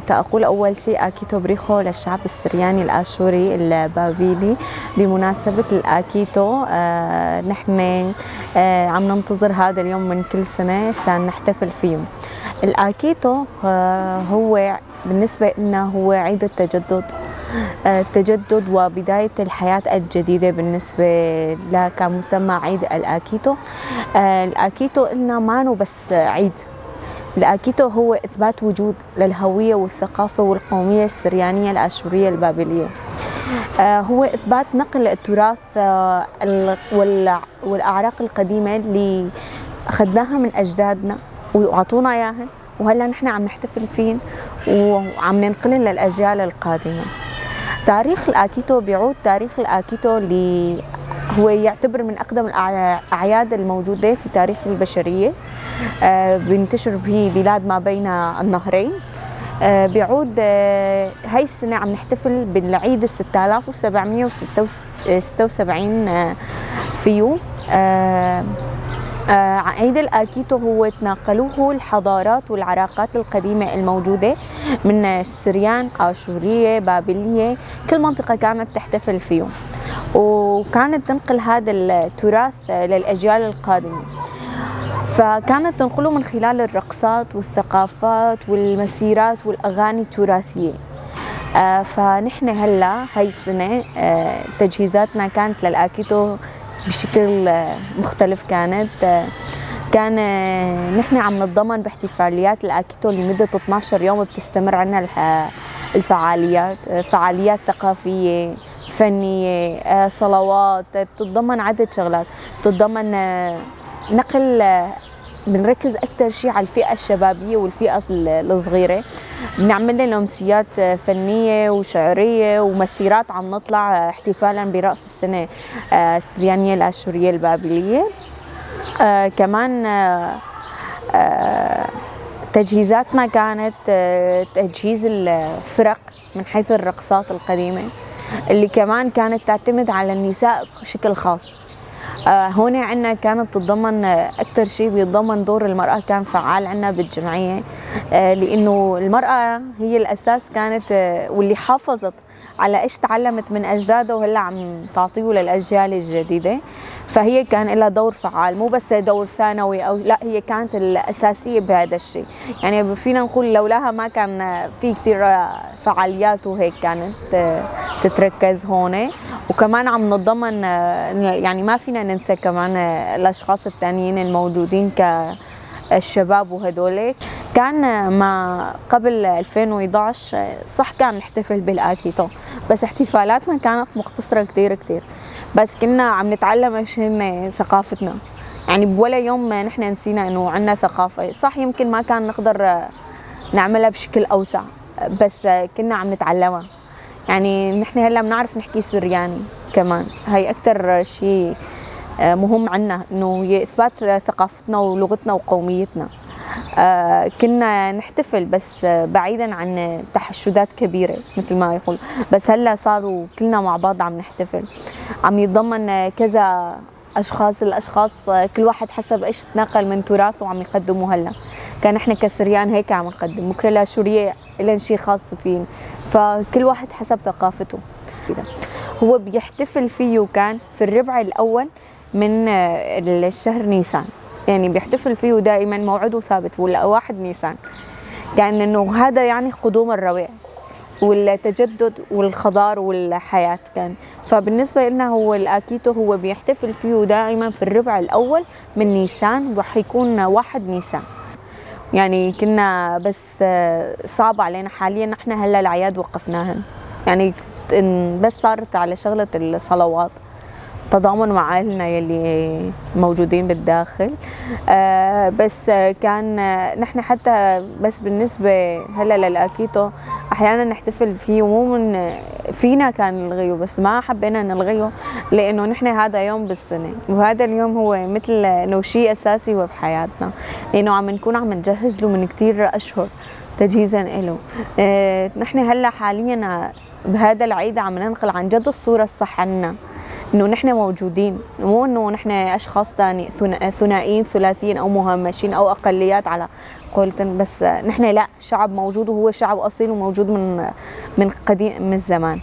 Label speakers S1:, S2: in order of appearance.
S1: تأقول أول شيء آكيتو بريخو للشعب السرياني الآشوري البابيلي بمناسبة الآكيتو. نحن عم ننتظر هذا اليوم من كل سنة عشان نحتفل فيه. الآكيتو هو بالنسبة لنا هو عيد التجدد، التجدد وبداية الحياة الجديدة بالنسبة لها كمسمى عيد الآكيتو. الآكيتو إلنا ما بس عيد، الآكيتو هو إثبات وجود للهوية والثقافة والقومية السريانية الآشورية البابلية. هو إثبات نقل التراث والأعراق القديمة اللي أخذناها من أجدادنا وعطونا إياها، وهلا نحن عم نحتفل فيه وعم ننقلن للأجيال القادمة. تاريخ الآكيتو بيعود تاريخ الآكيتو اللي هو يعتبر من أقدم الأعياد الموجودة في تاريخ البشرية، بينتشر في بلاد ما بين النهرين. بيعود هاي السنة عم نحتفل بالعيد 6776 فيو. عيد الآكيتو هو تناقلوه الحضارات والعراقات القديمة الموجودة من السريان، آشورية، بابلية، كل منطقة كانت تحتفل فيه وكانت تنقل هذا التراث للأجيال القادمة. فكانت تنقله من خلال الرقصات والثقافات والمسيرات والأغاني التراثية. فنحن هلا هاي السنة تجهيزاتنا كانت للآكيتو بشكل مختلف. كانت كان نحن عم نتضمن باحتفاليات الآكيتو لمدة 12 يوم بتستمر عنا الفعاليات، فعاليات ثقافية، فنية، صلوات، بتتضمن عدة شغلات، بتتضمن نقل. بنركز أكثر شيء على الفئة الشبابية والفئة الصغيرة، بنعمل لهم أمسيات فنية وشعرية ومسيرات عم نطلع احتفالا برأس السنة السريانية الآشورية البابلية. كمان تجهيزاتنا كانت تجهيز الفرق من حيث الرقصات القديمة اللي كمان كانت تعتمد على النساء بشكل خاص. هون عندنا كانت تتضمن أكثر شيء بيتضمن دور المرأة، كان فعال عندنا بالجمعية، لأنه المرأة هي الأساس كانت، واللي حافظت على إيش تعلمت من أجدادها وهلا عم تعطيه للأجيال الجديدة. فهي كان لها دور فعال، مو بس دور ثانوي أو لا، هي كانت الأساسية بهذا الشيء. يعني فينا نقول لولاها ما كان في كثير فعاليات وهيك كانت تتركز هون. وكمان عم نتضمن، يعني ما فينا ننسى كمان الأشخاص الثانيين الموجودين كالشباب وهدول. كان ما قبل 2011 صح كان نحتفل بالآكيتو، بس احتفالاتنا كانت مقتصرة كتير كتير، بس كنا عم نتعلم ايش هن ثقافتنا. يعني بولا يوم نحن نسينا انه عندنا ثقافة، صح يمكن ما كان نقدر نعملها بشكل أوسع، بس كنا عم نتعلمها. يعني نحن هلا بنعرف نحكي سرياني كمان، هي أكثر شيء مهم عنا إنه هي إثبات ثقافتنا ولغتنا وقوميتنا. كنا نحتفل بس بعيدا عن تحشدات كبيرة مثل ما يقول، بس هلا صاروا كلنا مع بعض عم نحتفل، عم يتضمن كذا أشخاص، الأشخاص كل واحد حسب إيش تناقل من تراثه وعم يقدموا. هلا كان إحنا كسريان هيك عم نقدم، بكره الآشورية لهم شيء خاص فيه، فكل واحد حسب ثقافته. هو بيحتفل فيه كان في الربع الأول من الشهر نيسان، يعني بيحتفل فيه دائما، موعده ثابت ولا 1 نيسان، كان إنه هذا يعني قدوم الربيع والتجدد والخضار والحياة كان. فبالنسبة لنا هو الآكيتو هو بيحتفل فيه دائما في الربع الأول من نيسان، وح يكون 1 نيسان. يعني كنا بس صعب علينا حاليا نحن هلا الأعياد وقفناهن، يعني بس صارت على شغلة الصلوات، تضامن مع أهلنا يلي موجودين بالداخل. بس كان نحن حتى بس بالنسبة هلا للآكيتو أحيانا نحتفل فيه، ومو من فينا كان نلغيه، بس ما حبينا نلغيه لأنه نحن هذا يوم بالسنة، وهذا اليوم هو مثل إنه شيء أساسي هو بحياتنا، لأنه عم نكون عم نجهز له من كتير أشهر تجهيزا له. نحن هلا حاليا بهذا العيد عم ننقل عن جد الصورة الصح عنا، إنه نحن موجودين، مو إنه نحن أشخاص ثاني ثنائيين ثلاثيين أو مهمشين أو أقليات على قولتن، بس نحن لا، شعب موجود وهو شعب أصيل وموجود من قديم من الزمان.